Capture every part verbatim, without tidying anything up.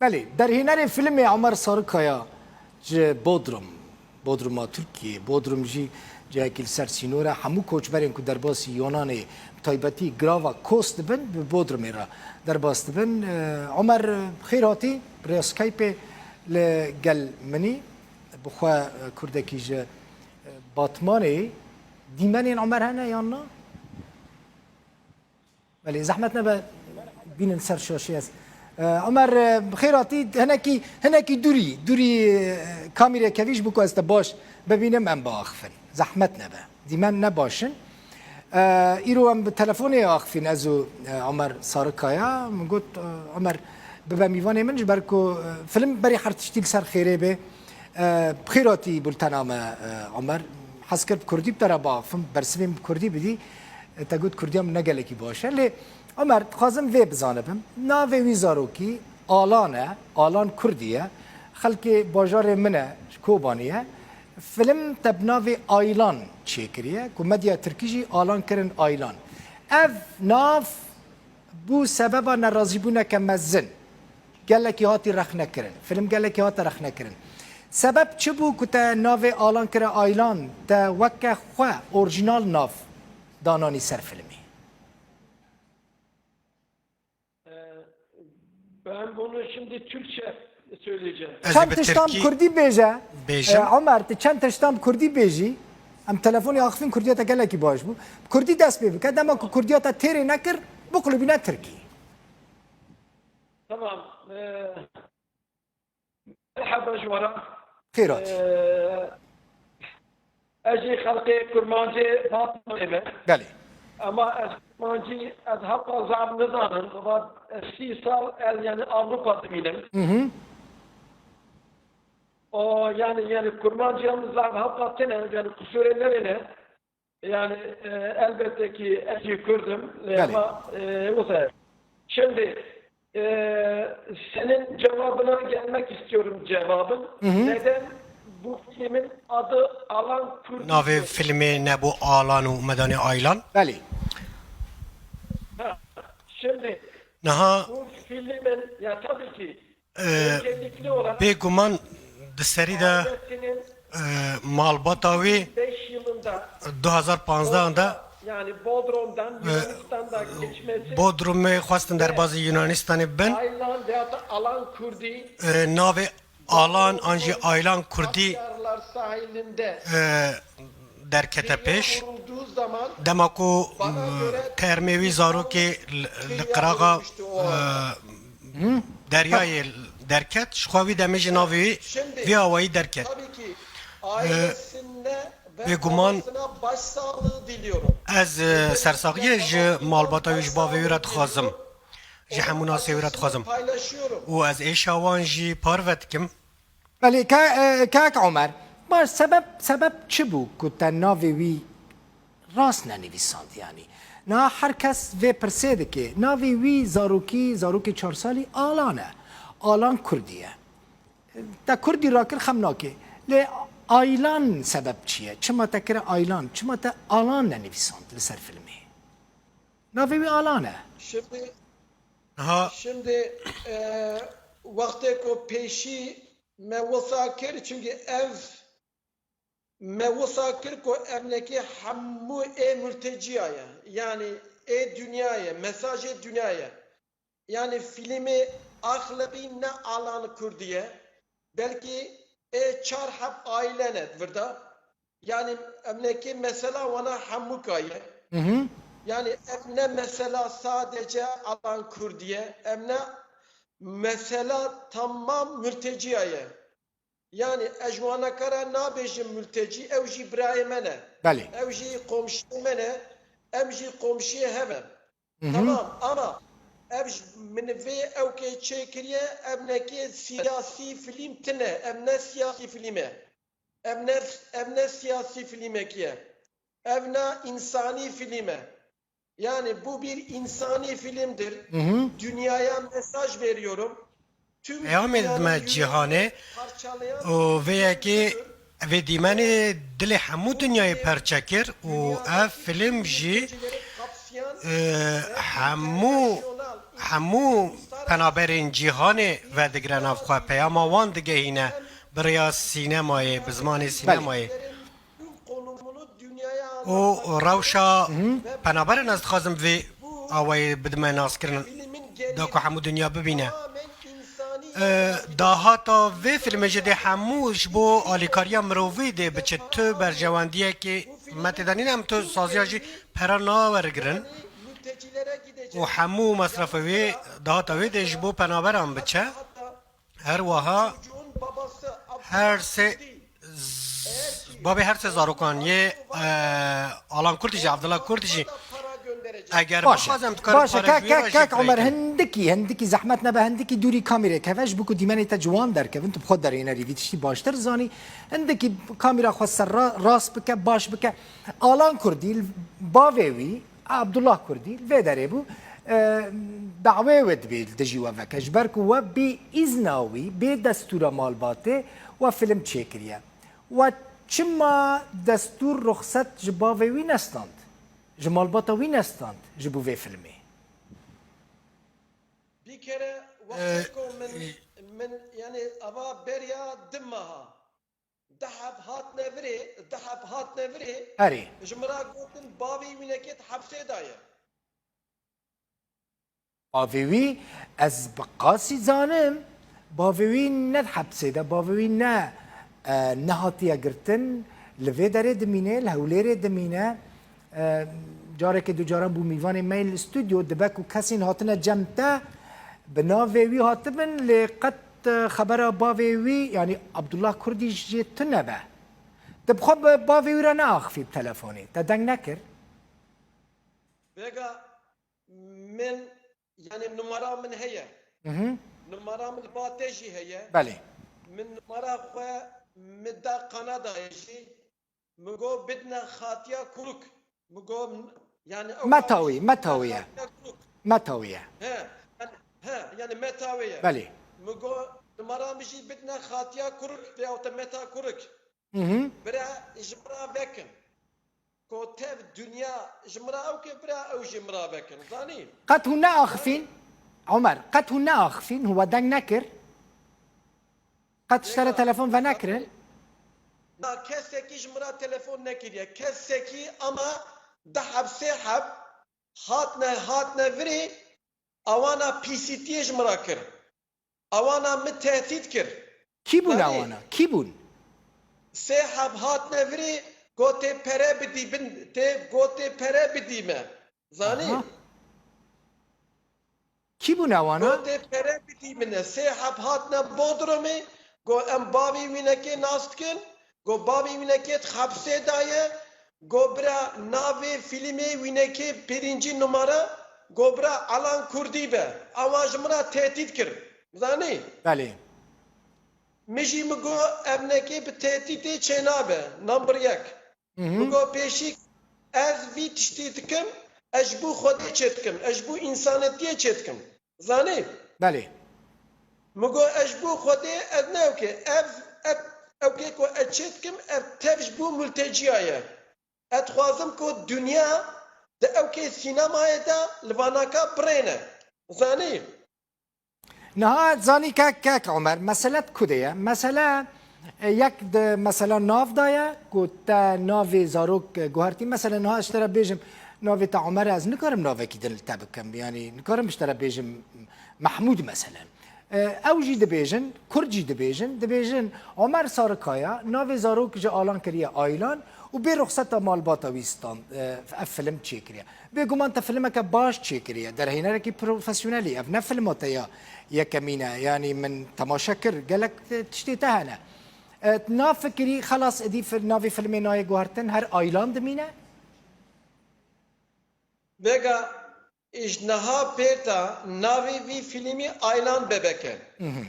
Belê, derhênerê filmê Omer Sarıkaya ji Bodrum, Bodruma Tirkiyê, Bodrum jî cihekî li ser sînor e. Hemû koçberên ku derbasî Yunanê, bi taybetî girava Kos dibin, bi Bodrumê re derbas dibin. E, Omer, bi xêr hatî, bi rêya Skypeê li gel min î. Bi xwe, e, kurdekî ji, e, Batmanê. Dîmenên Omer hene yan na? Belê, zehmet nebe, bînin ser şaşê ez. E, Omer, e, bi xêr hatî, hinekî, hinekî dûrî, dûrî, e, kamîrê kevî ji bo ku ez te baş bibînim, em biaxifin. Zehmet nebe. Dîmen ne baş in. E, îro em bi telefonê axifîn ez û, e, Omer Sarikaya. Min got, e, Omer, bibe mîvanê min, ji ber ku, e, film berî her tiştî li ser xêrê bê. E, bi xêr hatî bultena me, e, Omer. Hez kir bi kurdî bi te re biaxifim, bersivê min bi kurdî bidî. E, te got kurdiya min ne gelekî baş e. Lê Omer, dixwazim vê bizanibim. Navê wî zarokî Alan e. Alan kurdî ye. Xelkê bajarê min e, ji Kobanî ye. Film te bi navê Aylan çêkiriye, ku medya tirkî jî Alan kirin Aylan. Ev nav bû sebeba nerazîbûneke mezin. Gelekî hatî rexnekirin. Film gelekî hate rexnekirin. Sebeb çi bû ku te navê Alan kire Aylan, te weke xwe orjinal nav dananî ser filmê? Ee, Ben bunu şimdi Türkçe söyleyeceğim. Ez ê Çend bi tiştan tirkî kurdî bêje. Bêjim. E, Omer, tu çend tiştan bi kurdî bêjî? Em telefonê axifîn, kurdiya te gelekî baş bû. Bi kurdî dest pê bike. Dema ku kurdiya te têrê nekir, biqulibîne tirkî. Tamam. Ee, Merhaba ji we re. Xêr hatî. Ee, Ez jî xelkê Kurmancê Batmanê me. Belê. Ama ez Kurmancî ez hewqa zaf nizanim. Va ez sî sal ez yani Avrupa dimînim. Hı hı. O yani, yani Kurmancî em zaf hewqa tine, yani kusurê nerêne. Yani, e, elbette ki ez jî Kurdim. E, Belê. Ama, e, wisa. Şimdi, e, senin cevabına gelmek istiyorum, cevabın. Hı hı. Neden bu filmin adı Alan Kurdisi? Navê filmê nebû Alan û me danê Aylan. Belê. Ha, şimdi Niha bu filmin, ya tabii ki, e, öncelikli olarak bêguman di serî de, ailesinin e, malbata wî beş yılında du hazar panzdeh de, yani Bodrum'dan, e, Yunanistan'da geçmesi Bodrumê xwestin ve derbazî Yunanistanê bin. Aylan veyahut da Alan Kurdi, e, navê Alan an jî Aylan Kurdî, Akyarlar sahilinde e, derkete pêş. Vurulduğu zaman Dema ku, bana e, göre termê wî zarokê li, li qiraxa, e, deryayê derket, ji xwe wî demê jî navê wî vî awayî derket. Tabii ki ailesine ve bêguman babasına başsağlığı diliyorum. Ez, e, sersaxiyê ji malbata wî, ji bavê wî re dixwazim. Ji hemû nasê wî re dixwazim. Û ez êşa wan jî parve dikim. Belê, ke-, e, kek Omer. Baş, sebeb, sebeb çi bû ku te navê wî rast nenivîsand, yanî? Niha her kes vê pirsê dike. Navê wî zarokî, zarokê çar salî Alan e. Alan Kurdî ye. Te Kurdî rakir xem nake. Lê Aylan sebeb çi ye? Çima te kire Aylan? Çima te Alan nenivîsand li ser filmê? Navê wî Alan e. Şimdi, Ha. şimdi, e, wextê ku pêşî me wisa kir, çünkü ev me wisa kir ku evnekê hemû ê mülteciya ye. Yani ê dünya ye, mesajê dünya ye. Yani filmê axlebî ne Alan Kurdî ye, belkî ê çar heb aile ne virda. Yani evnekê mesela wana hemûka ye. Hı hı. Yani ev ne mesela sadece Alan Kurdî ye, ev ne mesela tamam mülteciya ye. Yani ez ji waneka re nabêjim mülteci, ew jî birayê me ne. Belê. Ew jî komşiyê me ne, em jî komşiyê hev in. Hı hı. Tamam, ama ev ji min vê ewkê çêkiriye, ev neke siyasî film tine, ev ne siyasî film e. Ev ne, ev ne siyasî filmekî ye. Ev ne insanî film e. Yani bu bir insani filmdir. Hı hı. Dünyaya mesaj veriyorum. Tüm Peyamê dime cîhanê û vê yekê, vê dîmenê dilê hemû dinyayê perçe kir û ev film jî, e, hemû, Hemû penaberên cîhanê vedigre nav xwe, peyama wan digehîne bi rêya sînemayê, bi zimanê sînemayê. Û rewşa penaberan ez dixwazim vê awayê bidime naskirin, da ku hemû dinya bibîne. E, dahata vê filmê jî dê hemû ji bo alîkariya mirovî dê biçe. Tu berjewendiyekê me tê de nîne, em tu saziya jî pera nawerigirin. Û hemû mesrefa wê, dahata wê dê ji bo penaberan biçe. Her wiha her sê z-, bavê her sê zarokan yê, e, Alan Kurd jî, Abdullah Kurd jî, eger Baş e. bixwazem, dikarim Baş e. pare Kek, ji wê re kek, jî kek, Omer, firêkin. hindikî, hindikî zehmet nebe, hindikî dûrî kamîrê keve, ji bo ku dîmenê te ciwan derkevin, tu bi xwe derênerî vî tiştî baştir zanî. Hindikî kamîra xwe ser ra-, rast bike, baş bike. Alan Kurdî, bavê wî, Abdullah Kurdî, li vê derê bû. E, dawê we dibê li dijî we veke. Ji ber ku we bê îzna wî, bê destûra malbatê we film çêkiriye. We çima destûr, ruxset ji bavê wî nestand? Ji malbata wî nestand ji bo vê filmê? Bir kere Ee, wextê ku min, e- min, yani, ava beriya du meha, du heb hatine virê, du heb hatine virê, Erê. ji min re gotin, bavê wînekê di hepsê de ye. Bavê wî, ez bi qasî zanim, bavê wî ne di hepsê de, bavê wî ne, e, nehatiye girtin, li vê derê dimîne, li Hewlêrê dimîne. E, carekê du caran bû mîvanê me yê li stûdyo, dibe ku kesên hatine cem te, bi navê wî hatibin, lê qet, e, xebera bavê wî, yanî Abdullah Kurdî jê tune be. Tu bi xwe bi bavê wî re neaxifî bi telefonê, te deng nekir? Vêga min, yani numara min heye. Hı hı. Numara min li ba te jî heye. Belê. Min numara xwe min da Kanadayê jî. Min got bidine xatiya kuruk. Min got, yani ew Meta wî, meta wî ye. Xatiya kuruk. Meta wî ye. He, yani, he, yani meta wê ye. Belê. Min got numara min jî bidine xatiya kuruk veyahut da meta kuruk. Hı hı. Bira ji min re vekin. Ku tev dinya ji min re ew ke bira ew jî min re vekin. Zanî? Qet hûn neaxifîn? Omer, qet hûn neaxifîn? Hûn we deng nekir? Qet ji te re Vêga, telefon venekirin? Na, kesekî ji min re telefon nekiriye. Kesekî ama du heb sê heb hatine, hatine virê, awana P C T'yê ji min re kir. Awana min tehdît kir. Kî bûn Zanî? Awana? Kî bûn? Sê heb hatine virê, gotê pere bidî bin, tê gotê pere bidî me. Zanî? Aha. Kî bûn awana? Gotê pere bidî min e. Sê heb hatine Bodrumê, got em bavê wînekê nas dikin, got bavê wînekê di hepsê de ye, got bira navê fîlmê wînekê pêrincî numara, got bira Alan Kurdî be. Awa ji min re tehdît kir. Zanî? Belê. Min jî min got evnekê bi tehdîtê çênabe. Number yek. Hı hı. Min got pêşî ez vî tiştî dikim, ez ji bo Xwedê çê dikim, ez ji bo însanetiyê çê dikim. Zanî? Belê. Min got ez ji bo Xwedê ez ne ewkê, ev, ev, ewkê ku ez çê dikim, ev tev ji bo multeciya ye. Ez dixwazim ku dinya di ewkê sînemayê de li vanaka birêne. Zanî? Niha zanî kek, kek Omer, mesele di ku de ye? Mesele, e, yek di mesela nav de ye, ku te navê zarok, e, guhertî. Mesela niha ez ji te re bêjim, navê te Omer e, ez nikarim navekî din li te bikim. Yanî nikarim ji te re bêjim Mehmûd meselen. E, ew jî dibêjin, Kurd jî dibêjin, dibêjin Omer Sarikaya, navê zarok ji Alan kiriye Aylan û bê ruxseta malbata wî stand, e, ev film çêkiriye. Bêguman te filmeke baş çêkiriye, derhênerekî profesyonelî, ev ne filma te ya yekemîn e, yanî min temaşe kir, gelek, e, tiştê te hene. E, na fikirî, xelas, êdî fil-, navê filmê nayê guhertin, her Aylan dimîne? Vêga, ji niha pêr de navê vî filmî Aylan Bebek e. Mhm.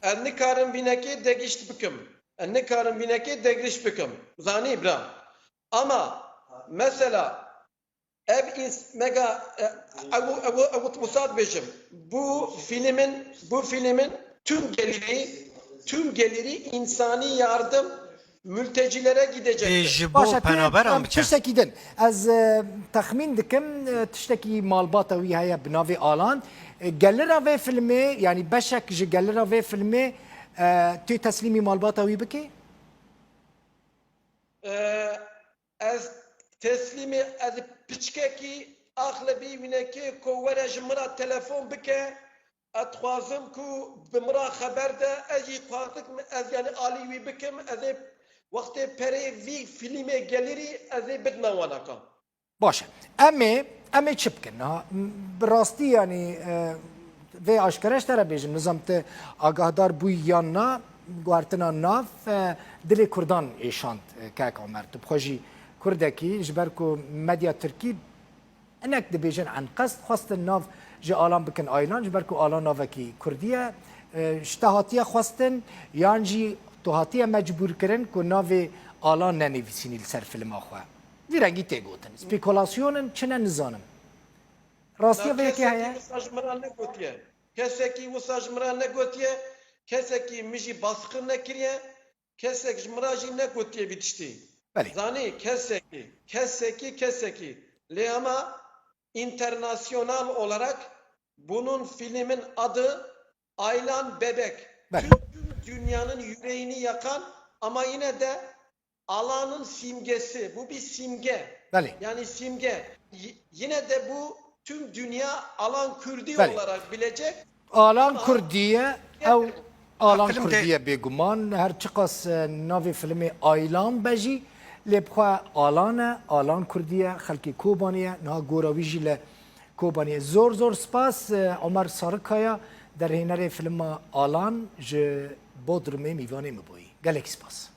Ez nikarim vînekê degişt bikim. Ez nikarim vînekê degişt bikim. Zanî bira. Ama mesela ev ins-, mega, e, ew, ew, ew, ew wisa dibêjim. Bu filmin, bu filmin tüm geliri, tüm geliri insani yardım mültecilere gidecektir. Ê ji bo Başa, tu penaberan em bike. Tiştekî din. Ez e, texmîn dikim e, tiştekî malbata wî heye bi navê Alan. E, Gelira vê filmê, yanî beşek ji gelira vê filmê e, tu teslîmî malbata wî bikî? E, ez teslîmê, ez piçkekî axlebî wînekê ku were ji min re telefon bike, ez dixwazim ku bi min re xeber de, ez jî dixwazim ez yani alî wî bikim, ez ê wextê perê vî filmê gelirî ez ê bidime wanakan. Baş e. Em ê, em ê çi bikin? Ha, bi rastî yanî e, vê aşkere ji te re bêjim, nizam tu agahdar bûyî yan na, guhertina nav e, dilê Kurdan êşand e, kek Omer. Tu bi xwe jî Kurdekî, ji ber ku medya Tirkî hinek dibêjin enqest xwestin nav ji Alan bikin Aylan, ji ber ku Alan navekî Kurdî ye, e, ji te hatiye xwestin, yan jî tu hatiye mecbûr kirin ku navê Alan nenivîsînî li ser filma xwe? Vî rengî tê gotin. Spekulasyon in, çi ne nizanim. Rastiya vê yekê heye? Kesekî wisa ji min re negotiye. Kesekî wisa ji min re negotiye. Kesekî min jî baskı nekiriye. Kesek ji min re jî negotiye vî tiştî. Belê. Zanî, kesekî, kesekî, kesekî. Lê ama internasyonal olarak bunun filmin adı Aylan Bebek. Belê. Tüm dünyanın yüreğini yakan ama yine de Alan'ın simgesi. Bu bir simge. Belê. Yani simge. Y- yine de bu tüm dünya Alan Kürdi Belê. olarak bilecek. Alan Ama Kurdî ye, ew Alan Film de- Kurdî ye bêguman. Her çiqas e, navê filmê Aylan be jî, lê bi xwe Alan e, Alan Kurdî ye, xelkê Kobanê ye, niha gora wî jî li Kobanê ye. Zor zor spas e, Omer Sarikaya, derhênerê filma Alan ji Bodrumê mîvanê min bûyî. Gelekî spas.